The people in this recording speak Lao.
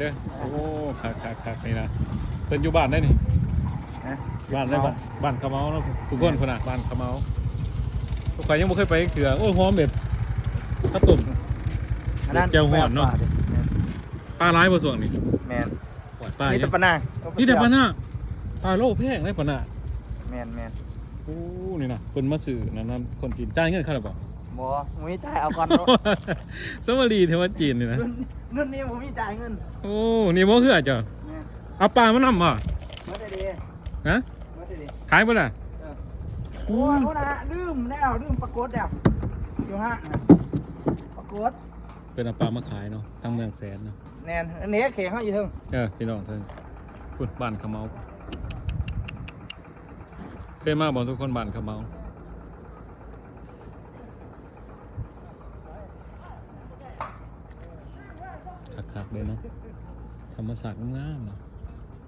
ເດີ. ໂອ້ ຄັກໆໆ ນີ້ນະ ເພິ່ນຢູ່ບ້ານໃດນີ້? ຮະ? ບ້ານໃດ? ບ້ານ ບ້ານຂະເມົາເນາະ ທຸກຄົນພຸ້ນນະ ບ້ານຂະເມົາ. ຂ້ອຍຍັງບໍ່ເຄີຍໄປຈັກເທື່ອ. ໂອ້ ຫອມແບບເຂົ້າຕົ້ມ ອັນນັ້ນ ແຈ່ວຮ້ອນເນາະ. ປາຫຼາຍບໍ່ຊ່ວງນີ້? ແມ່ນ ໂອ້ຍ ປາ ມີແຕ່ປາໜ້າ ມີແຕ່ປາໜ້າ. ປາໂລແພງເດ້ ປາໜ້າ. ແມ່ນໆ. ໂອ້ ນີ້ນະ ເພິ່ນມາຊື້ນັ້ນ ນັ້ນ ຄົນຈີນ ຈ່າຍເງິນເຂົາແລ້ວບໍ່? ບໍ່ ບໍ່ມີຈ່າຍ ເອົາກ່ອນໂລດ. ສຳມາລີແທ້ວ່າຈີນນີ້ນະ. ລຸ້ນ ລຸ້ນນີ້ບໍ່ມີຈ່າຍເງິນ. ໂອ້ ນີ້ບໍ່ເຮືອເຈົ້າ? ແມ່ນ. ເອົາປາມານຳບໍ່? ໝົດແລ້ວເດ້. ຮະ? ໝົດແລ້ວເດ້. ຂາຍເບິດລະ? ເອີ. ໂອ້ຍ ໂອ້ ພຸ້ນນະ ລືມແລ້ວ ລືມປາກົດແລ້ວ ຢູ່ຫ້າງນະ ປາກົດ. ເພິ່ນເອົາປາມາຂາຍເນາະ ທາງເມືອງແສນເນາະ. ແມ່ນ ອັນນີ້ແຂກເຮົາຢູ່ເທິງ. ເອີ ພີ່ນ້ອງເທິງ ພຸ້ນ ບ້ານຂະເມົາ. ເຄີຍມາບໍ່ທຸກຄົນ ບ້ານຂະເມົາ? ຄັກໆເດ້ເນາະ ທຳມະຊາດງາມໆເນາະ.